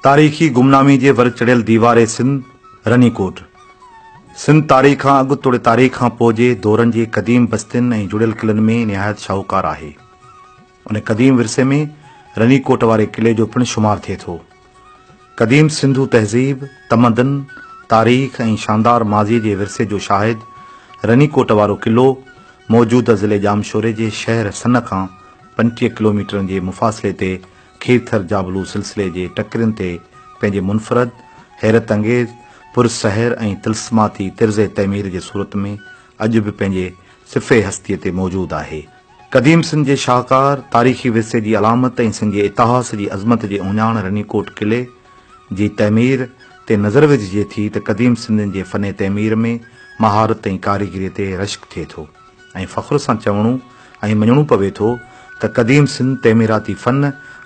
تاريخي گمنامي جي ور چڙهيل ديوار سنڌ رني ڪوٽ، سنڌ تاريخ کان اڳ توڙي تاريخ کان پوء جي دورن جي قديم بستين ۽ جڙيل قلعن ۾ نهايت شاهوڪار آهي. ان قديم ورثي ۾ رني ڪوٽ واري قلعي جو پڻ شمار ٿئي ٿو. قديم سنڌو تهذيب، تمدن، تاريخ ۽ شاندار ماضيء جي ورثي جو شاهد رني ڪوٽ وارو قلعو موجوده ضلعي ڄامشوري جي شهر سن کان 25 ڪلوميٽرن جي مفاصلي تي کيرٿر جابلو سلسلي جي ٽڪرين تي پنهنجي منفرد، حيرت انگيز، پر سحر ۽ طلسماتي طرز تعمير جي صورت ۾ اڄ به پنهنجي صفحه هستيء تي موجود آهي. قديم سنڌ جي شاهڪار تاريخي ورثي جي علامت ۽ سنڌ جي اتهاس جي عظمت جي اهڃاڻ رني ڪوٽ قلعي جي تعمير تي نظر وجهجي ٿي ته قديم سنڌين جي فن تعمير ۾ مهارت ۽ ڪاريگريء تي رشڪ ٿئي ٿو. ۽ فخر سان چوڻو ۽ مڃڻو پوي ٿو ته قديم سنڌ تعميراتي فن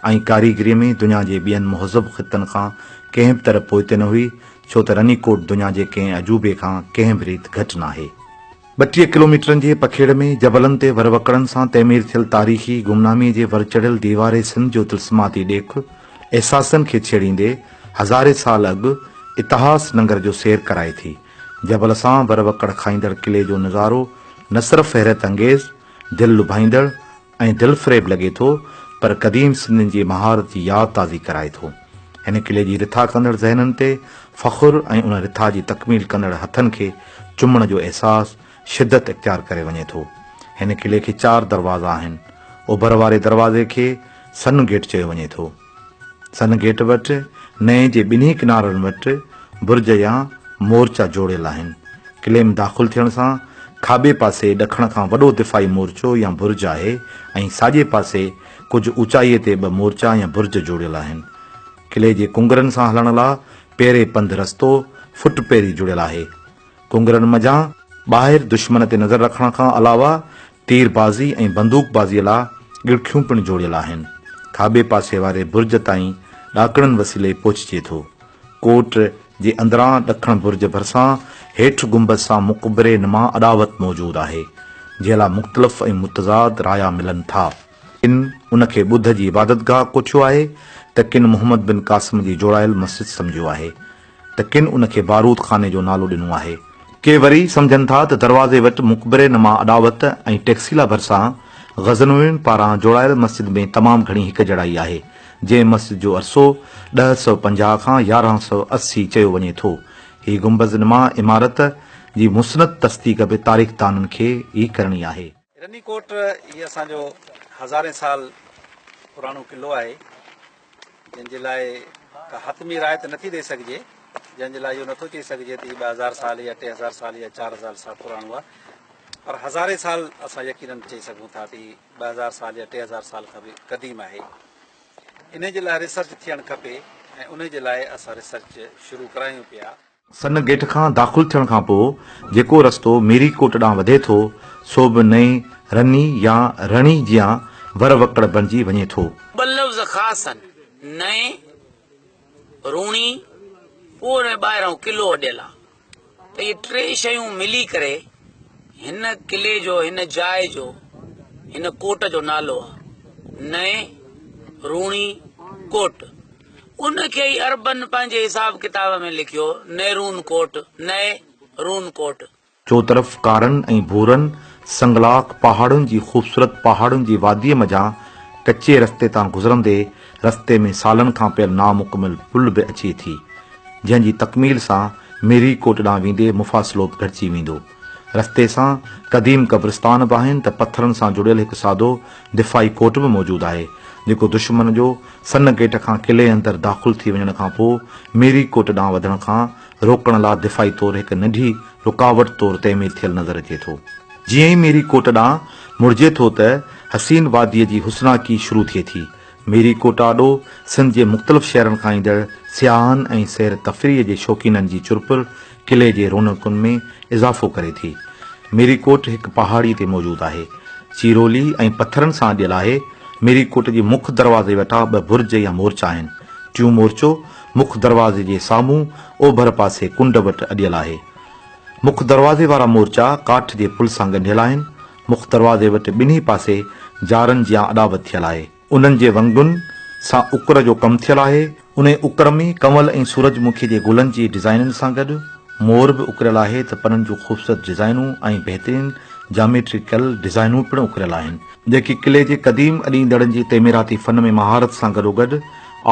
۽ ڪاريگريء ۾ دنيا جي ٻين مهذب خطن کان ڪنهن به طرح پوئتي نه هئي، ڇو ته رني ڪوٽ دنيا جي ڪنهن عجوبي کان ڪنهن به ريت گهٽ ناهي. 32 ڪلوميٽرن جي پکيڙ ۾ جبلن تي ور وڪڙن سان تعمير ٿيل تاريخي گمناميء جي ور چڙهيل ديوار سنڌ جو طلسماتي ڏيک احساسن کي ڇيڙيندي هزارين سال اڳ اتهاس ننگر جو سير ڪرائي ٿي. جبل سان ور وڪڙ کائيندڙ قلعي جو نظارو نه صرف حيرت انگيز، دل لڀائيندڙ ۽ دلفريب لڳي ٿو پر قديم سنڌين جي مهارت جي ياد تازي ڪرائي ٿو. هن قلعي جي رٿا ڪندڙ ذهنن تي فخر ۽ ان رٿا جي تڪميل ڪندڙ هٿن کي چمڻ جو احساس شدت اختيار ڪري وڃي ٿو. هن قلعي کي چار دروازا آهن. اوڀر واري دروازي کي سن گيٽ چيو وڃي ٿو. سن گيٽ وٽ نئين جي ٻنهي ڪنارن وٽ برج يا مورچا جوڙيل آهن. قلعي ۾ داخل ٿيڻ سان کاٻي پاسي ڏکڻ کان وڏو دفاعي مورچو يا برج آهي ۽ ساڄي پاسي ڪجهه اوچائيء تي ٻه مورچا يا برج جوڙيل آهن. قلعي جي ڪنگرن سان هلڻ لا پيري پنڌ رستو فٽ پيري جڙيل آهي. ڪنگرن منجهان ٻاهر دشمن تي نظر رکڻ کان علاوه تير بازي ۽ بندوق بازيء لا ڳڙکيون پڻ جوڙيل آهن. کاٻي پاسي واري برج تائين ڏاڪڻن وسيلي پهچجي ٿو. ڪوٽ جي اندران ڏکڻ برج ڀرسان هيٺ گنبذ سان مقبري نما اڏاوت موجود آهي، جنهن لا مختلف ۽ متضاد رايا ملن ٿا. ڪن ان کي ٻڌ جي عبادتگاهه ڪوٺيو آهي ته ڪن محمد بن قاسم جي جوڙايل مسجد سمجهيو آهي. ته ڪن ان کي بارود خاني جو نالو ڏنو آهي. ڪي وري سمجهن ٿا ته دروازي وٽ مقبري نما اڏاوت ۽ ٽيڪسيلا ڀرسان غزنوين پاران جوڙايل مسجد ۾ تمام گهڻي هڪجهڙائي آهي، جنهن مسجد جو عرصو 1050 کان 1180 چيو وڃي ٿو. هي گنبذ نما عمارت جي مسند تصديق به تاريخدانن کي ئي ڪرڻي آهي. رني ڪوٽ هي اسان جو هزارين سال پراڻو قلعو آهي. جنهن جي لاء ڪا حتمي راء ته نٿي ڏئي سگهجي، جنهن جي لاء اهو نٿو چئي سگهجي ته هي 2000 سال يا 3000 سال يا 4000 سال پراڻو آهي، پر هزارين سال اسان يقينن چئي سگهون ٿا ته هي 2000 سال يا 3000 سال کان به قديم آهي. انهي جي لاء ريسرچ ٿيڻ کپي ۽ انهي جي لاء اسان ريسرچ شروع ڪرايون پيا. سن گيٽ کان داخل ٿيڻ کان پوء جيڪو رستو ميري ڪوٽ ڏانهن وڌي ٿو، سو به نئين رني يا رڻي جيان ور وڪڙ بڻجي وڃي ٿو. ٻه لفظ خاص آهن، نئين، روڻي، پوء ان جي ٻاهران قلعو اڏيل آهي ته اهي ٽي شيون ملي ڪري هن قلعي جو، هن جاء جو، هن ڪوٽ جو نالو آهي، نئين، روڻي، ڪوٽ. ان کي ئي عربن پنهنجي حساب ڪتاب ۾ لکيو نيرون ڪوٽ، نئه رون ڪوٽ. چوطرف ڪارن ۽ ڀورن سنگلاخ پهاڙن جي خوبصورت پهاڙن جي واديء منجهان ڪچي رستي تان گذرندي رستي ۾ سالن کان پيل نامڪمل پل به اچي ٿي، جنهن جي تڪميل سان ميري ڪوٽ ڏانهن ويندي مفاصلو به گهٽجي ويندو. رستي سان قديم قبرستان به آهن ته پٿرن سان جڙيل هڪ سادو دفاعي ڪوٽ به موجود آهي، جيڪو دشمن جو سن گيٽ کان قلعي اندر داخل ٿي وڃڻ کان پوء ميري ڪوٽ ڏانهن وڌڻ کان روڪڻ لا دفاعي طور هڪ ننڍي رڪاوٽ طور تعمير ٿيل نظر اچي ٿو. جيئن ئي ميري ڪوٽ ڏانهن مڙجي ٿو ته حسين واديء جي حسناڪي شروع ٿئي ٿي. ميري ڪوٽ آڏو سنڌ جي مختلف شهرن کان ايندڙ سياحن ۽ سير تفريح جي شوقينن جي چرپر قلعي جي رونقن ۾ اضافو ڪري ٿي. ميري ڪوٽ هڪ پهاڙي تي موجود آهي. چيرولي ۽ پٿرن سان اڏيل آهي. ميري ڪوٽ جي مک دروازي وٽان ٻه برج يا مورچا آهن. ٽيون مورچو مک دروازي جي سامهون اوڀر پاسي ڪنڊ وٽ اڏيل آهي. مک دروازي وارا مورچا ڪاٺ جي پل سان ڳنڍيل آهن. مک دروازي وٽ ٻنهي پاسي جارن جيان اڏاوت ٿيل آهي. انهن جي ونگن سان اڪر جو ڪم ٿيل آهي. انهي اڪر ۾ ڪنول ۽ سورج مکي جي گلن جي ڊزائينن سان گڏ مور به اڪريل آهي ته پنن جون خوبصورت ڊزائينون ۽ بهترين جاميٽريڪل ڊزائينون پڻ اڪريل آهن، جيڪي قلعي جي قديم اڏيندڙن جي تعميراتي فن ۾ مهارت سان گڏوگڏ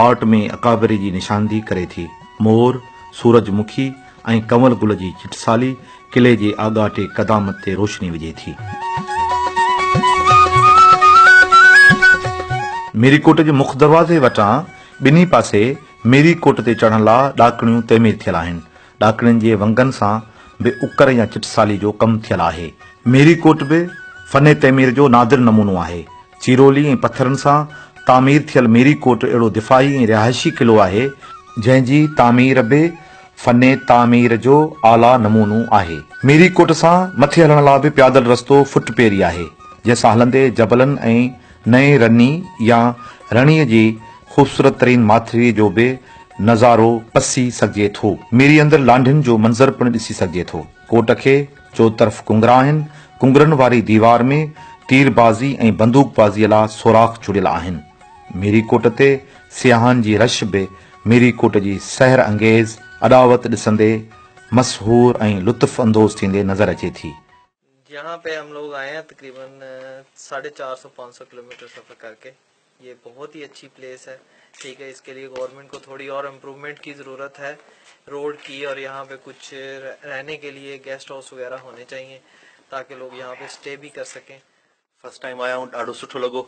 آرٽ ۾ اڪابري جي نشاندهي ڪري ٿي. مور، سورج مکي ۽ ڪنول گل جي چٽسالي قلعي جي آڳاٽي قدامت تي روشني وجهي ٿي. ميري ڪوٽ جي مک دروازي وٽان ٻنهي پاسي ميري ڪوٽ تي چڙهڻ لا ڏاڪڻيون تعمير ٿيل آهن. ڏاڪڻين جي ونگن سان به اڪر يا چٽسالي جو ڪم ٿيل آهي. ميري ڪوٽ به فن تعمير جو نادر نمونو آهي. چيرولي ۽ پٿرن سان تعمير ٿيل ميري ڪوٽ اهڙو دفاعي ۽ رهائشي قلعو آهي، جنهن جي تعمير به فن تعمير جو اعليٰ نمونو آهي. ميري ڪوٽ سان مٿي هلڻ لا به پيادل رستو فٽ پيري آهي، جنهن سان هلندي جبلن ۽ نئين رني يا رڻي جي خوبصورت ترين ماٿريء جو به نظارو پسي سگهجي ٿو. ميري اندر لانڍين جو منظر پڻ ڏسي سگهجي ٿو. ڪوٽ کي چوطرف ڪنگرا آهن. ڪنگرن واري ديوار ۾ تير بازي ۽ بندوق بازيء لا سوراخ جڙيل آهن. ميري ڪوٽ تي سياحن جي رش به ميري ڪوٽ جي سحر انگيز اڏاوت ڏسندي مسحور ۽ لطف اندوز ٿيندي نظر اچي ٿي. يهان پي هم لوگ آئي هين تقريبن ساڍي چار سو پانچ سو ڪلوميٽر سفر ڪر ڪي يه بهت هي اڇي پليس هي ٺيڪ هي اس ڪي ليي گورنمينٽ ڪو ٿوڙي اور امپروومينٽ ڪي ضرورت هي روڊ ڪي اور يهان پي ڪڇ رهني ڪي ليي گيسٽ هائوس وغيره هوني چاهيي تاڪه لوگ يهان پي اسٽي ڀي ڪر سڪين. فرسٽ ٽائيم آيا آهيون ڏاڍو سٺو لڳو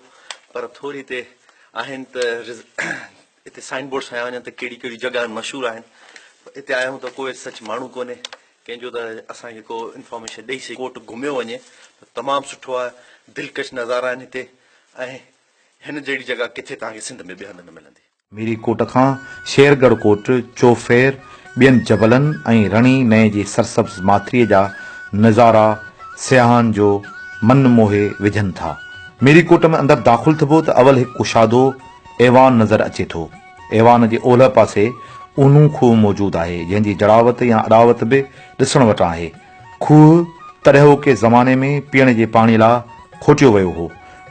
پر ٿوري هتي آهن ته هتي سائن بورڊس هنيا وڃن ته ڪهڙي ڪهڙي جڳهه مشهور آهن هتي آيا آهيون ته ڪوئي سچ ماڻهو ڪونهي ڪنهن جو ته اسان کي ڪو انفارميشن ڏئي سگهي ڪوٽ گهميو وڃي ته تمام سٺو آهي دلڪش نظارا آهن هتي ۽ هن جهڙي جڳهه ڪٿي توهان کي سنڌ ۾ ٻئي هنڌ نه ملندي. ميري ڪوٽ کان شيرڳڙهه ڪوٽ، چوڦير، ٻين جبلن ۽ رڻي نئين جي سرسبز ماٿريء جا نظارا سياحن جو من موهي وجهن ٿا. ميري ڪوٽ ۾ اندر داخل ٿبو ته اول هڪ ڪشادو ايوان نظر اچي ٿو. ايوان جي اولهه پاسي اونهون کوهه موجود آهي، جنهن جي جڙاوت يا اڏاوت به ڏسڻ وٽان آهي. کوهه تڏهوڪي زماني ۾ پيئڻ جي پاڻي لا کوٽيو ويو هو،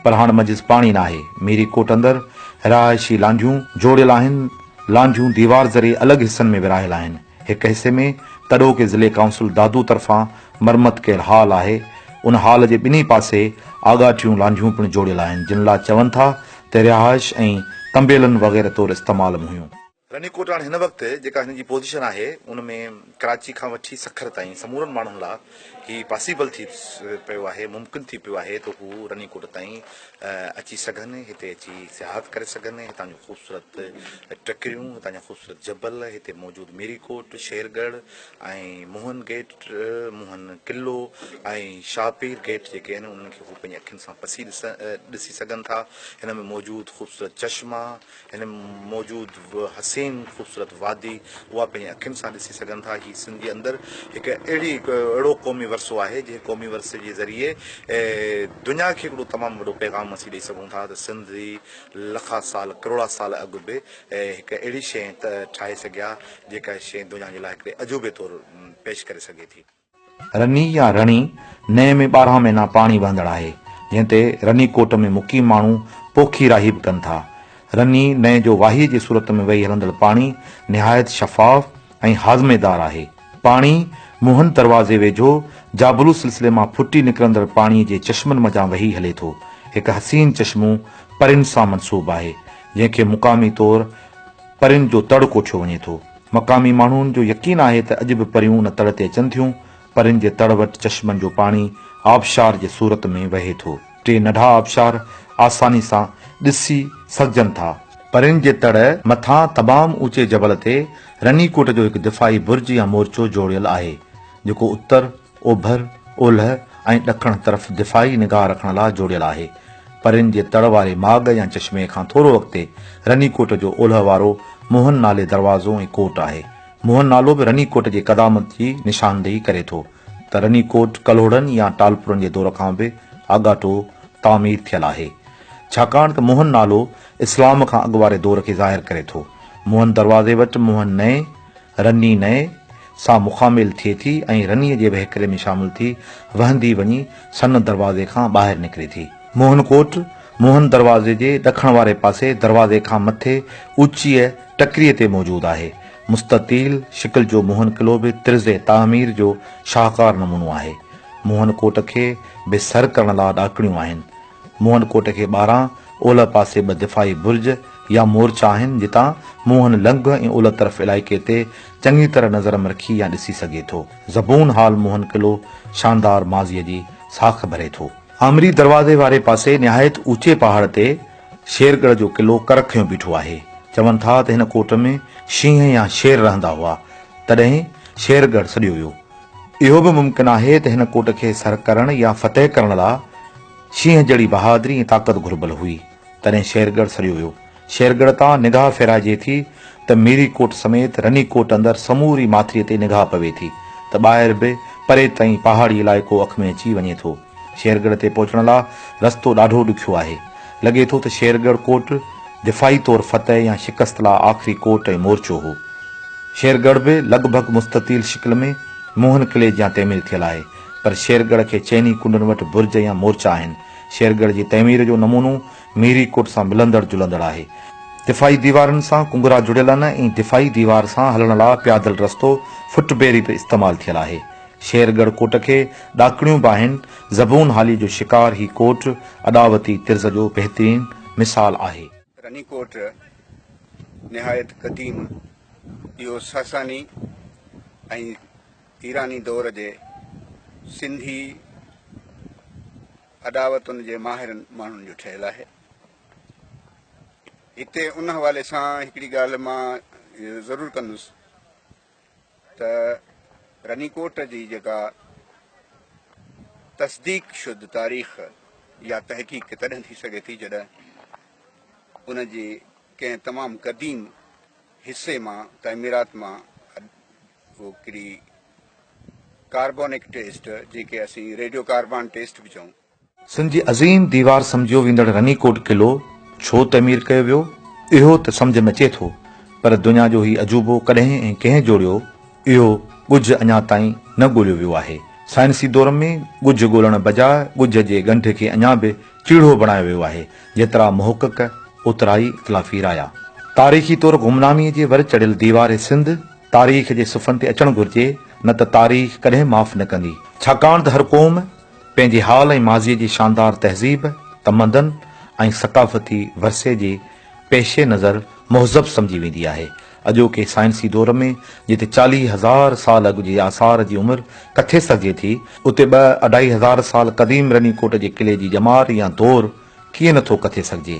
پر هاڻ منجهس پاڻي ناهي. ميري ڪوٽ اندر رهائشي لانڍيون جوڙيل آهن. لانڍيون ديوار ذريعي الڳ حصن ۾ ورهايل آهن. هڪ حصي ۾ تڏهوڪي ضلعي ڪائونسل دادو طرفان مرمت ڪيل هال آهي. ان هال جي ٻنهي پاسي آڳاٽيون لانڍيون پڻ جوڙيل آهن، جن لا چون ٿا ته رهائش ۽ طنبيلن وغيره طور استعمال م هيون. رني ڪوٽ هاڻي هن وقت جيڪا هن جي پوزيشن آهي ان ۾ ڪراچي کان وٺي سکر تائين سمورن ماڻهن لا هي پاسيبل ٿي پيو آهي ممڪن ٿي پيو آهي ته هو رني ڪوٽ تائين اچي سگهن هتي اچي سياحت ڪري سگهن هتان جون خوبصورت ٽڪريون هتان جا خوبصورت جبل هتي موجود ميري ڪوٽ شيرڳڙهه ۽ موهن گيٽ موهن قلعو ۽ شاهه پير گيٽ جيڪي آهن انهن کي هو پنهنجي اکين سان پسي ڏسي سگهن ٿا هن ۾ موجود خوبصورت چشما هن ۾ موجود حسين خوبصورت وادي اها پنهنجي اکين سان ڏسي سگهن ٿا. هي سنڌ جي اندر هڪ اهڙي هڪ اهڙو قومي ورثو آهي جنهن قومي ورثي جي ذريعي دنيا کي هڪڙو تمام وڏو پيغام اسين ڏئي سگهون ٿا ته سنڌي لکا سال ڪروڙا سال اڳ به هڪ اهڙي شيء ٺاهي سگهيا جيڪا شيء دنيا جي لاء هڪڙي عجوبي طور پيش ڪري سگهي ٿي. رني يا رڻي نئين ۾ 12 مهينا پاڻي وهندڙ آهي، جنهن تي رني ڪوٽ ۾ مقيم ماڻهو پوکي راهي به ڪن ٿا. رني نئين جو واهيء جي صورت ۾ وهي هلندڙ پاڻي نهايت شفاف ۽ هاضميدار آهي. پاڻي موهن دروازي ويجهو جابلو سلسلي مان ڦٽي نڪرندڙ پاڻيء جي چشمن منجهان وهي هلي ٿو. هڪ حسين چشمو پرين سان منسوب آهي، جنهن کي مقامي طور پرين جو تڙ ڪوٺيو وڃي ٿو. مقامي ماڻهن جو يقين آهي ته اڄ به پريون ان تڙ تي اچن ٿيون. پرين جي تڙ وٽ چشمن جو پاڻي آبشار جي صورت ۾ وهي ٿو. ٽي ننڍا آبشار آساني سان ڏسي سگهجن ٿا. پرين جي تڙ مٿان تمام اوچي جبل تي رني ڪوٽ جو هڪ دفاعي برج يا مورچو جوڙيل آهي، جيڪو اتر، اوڀر، اولهه ۽ ڏکڻ طرف دفاعي نگاهه رکڻ لاء جوڙيل آهي. پرين جي تڙ واري ماڳ يا چشمي کان ٿورو اڳتي رني ڪوٽ جو اولهه وارو موهن نالي دروازو ۽ ڪوٽ آهي. موهن نالو به رني ڪوٽ جي قدامت جي نشاندهي ڪري ٿو ته رني ڪوٽ ڪلهوڙن يا ٽالپرن جي دور کان به آڳاٽو تعمير ٿيل آهي. ڇاڪاڻ ته موهن نالو اسلام کان اڳ واري دور کي ظاهر ڪري ٿو. موهن دروازي وٽ موهن نئين، رني نئين، سان مخاميل ٿئي ٿي ۽ رنيء جي وهڪري ۾ شامل ٿي وهندي وڃي سن دروازي کان ٻاهر نڪري ٿي. موهن ڪوٽ موهن دروازي جي ڏکڻ واري پاسي دروازي کان مٿي اوچيء ٽڪريء تي موجود آهي. مستطيل شڪل جو موهن قلعو به طرز تعمير جو شاهڪار نمونو آهي. موهن ڪوٽ کي به سر ڪرڻ لا ڏاڪڻيون آهن. موهن ڪوٽ کي ٻاهران اولهه پاسي ٻه دفاعي برج يا مورچا آهن جتان موهن لنگهه ۽ اولهه طرف علائقي تي چڱي طرح نظر رکي يا ڏسي سگهي ٿو. زبون حال موهن قلعو شاندار ماضيء جي ساک ڀري ٿو. آمري دروازي واري پاسي نهايت اوچي پهاڙ تي شيرڳڙهه جو قلعو ڪر کنيو بيٺو آهي. چون ٿا ته هن ڪوٽ ۾ شينهن يا شير رهندا هئا، تڏهن شيرڳڙهه سڏيو ويو. اهو به ممڪن آهي ته هن ڪوٽ کي سر ڪرڻ يا فتح ڪرڻ لا شينهن جهڙي بهادري ۽ طاقت گهربل هئي، تڏهن شيرڳڙهه سڏيو ويو. شيرڳڙهه تان نگاهه ڦيرائجي ٿي ته ميري ڪوٽ سميت رني ڪوٽ اندر سموري ماٿريء تي نگاهه پوي ٿي ته ٻاهر به پري تائين پهاڙي علائقو اک ۾ اچي وڃي ٿو. شيرڳڙهه تي پهچڻ لا رستو ڏاڍو ڏکيو آهي. لڳي ٿو ته شيرڳڙهه ڪوٽ دفاعي طور فتح يا شڪست لا آخري ڪوٽ ۽ مورچو هو. شيرڳڙهه به لڳ ڀڳ مستطيل شڪل ۾ موهن قلعي جيان تعمير ٿيل آهي، پر شيرڳڙهه کي چئني ڪنڊن وٽ برج يا مورچا آهن. شيرڳڙهه جي تعمير جو نمونو ميري ڪوٽ سان ملندڙ جلندڙ آهي. دفاعي ديوارن سان ڪنگرا جڙيل آهن ۽ دفاعي ديوار سان هلڻ لاء پيادل رستو فٽ بيري به استعمال ٿيل آهي. شيرڳڙهه ڪوٽ کي ڏاڪڻيون به آهن. زبون حالي جو شڪار هي ڪوٽ اڏاوتي طرز جو بهترين مثال آهي. رني ڪوٽ نهايت قديم اهو ساساني ۽ ايراني دور جي سنڌي اڏاوتن جي ماهرن ماڻهن جو ٺهيل آهي. هتي ان حوالي سان هڪڙي ڳالهه مان ضرور ڪندس ته رني ڪوٽ جي جيڪا تصديق شد تاريخ يا تحقيق تڏهن ٿي سگهي ٿي جڏهن ان جي ڪنهن تمام قديم حصي مان تعميرات مان هڪڙي ڪاربونڪ ٽيسٽ جنهن کي اسين ريڊيو ڪاربان ٽيسٽ به چئون. سنڌ جي عظيم ديوار سمجهيو ويندڙ رني ڪوٽ قلعو ڇو تعمير ڪيو ويو، اهو ته سمجهه ۾ اچي ٿو، پر دنيا جو هي عجوبو ڪڏهن ۽ ڪنهن جوڙيو، اهو ڳجهه اڃا تائين نه ڳوليو ويو آهي. سائنسي دور ۾ ڳجهه ڳولڻ بجاء ڳجهه جي ڳنڍ کي اڃا به چيڙهو بڻايو ويو آهي، جيترا محقق اوترائي اختلافي رايا. تاريخي طور گمناميء جي ور چڙهيل ديوار سنڌ تاريخ جي صفحن تي اچڻ گهرجي، نه ته تاريخ ڪڏهن معاف نه ڪندي. ڇاڪاڻ ته هر قوم پنهنجي حال ۽ ماضيء جي شاندار تهذيب، تمدن ۽ ثقافتي ورثي جي پيش نظر مهذب سمجهي ويندي آهي. اڄوڪي سائنسي دور ۾ جتي 40,000 سال اڳ جي آثار جي عمر ڪٿي سگهجي ٿي، اتي ٻه اڍائي هزار سال قديم رني ڪوٽ جي قلعي جي ڄمار يا دور ڪيئن نه ٿو ڪٿي سگهجي.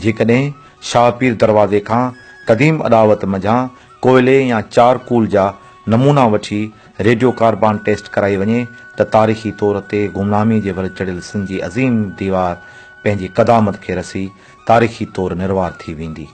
جيڪڏهن شاهه پير دروازي کان قديم اڏاوت منجهان ڪوئلي يا چارڪول جا نمونا وٺي ريڊيو ڪاربان ٽيسٽ ڪرائي وڃي ته تاريخي طور تي گمنامي جي ور چڙهيل سنڌ جي عظيم ديوار پنهنجي قدامت کي رسي تاريخي طور نروار ٿي ويندي.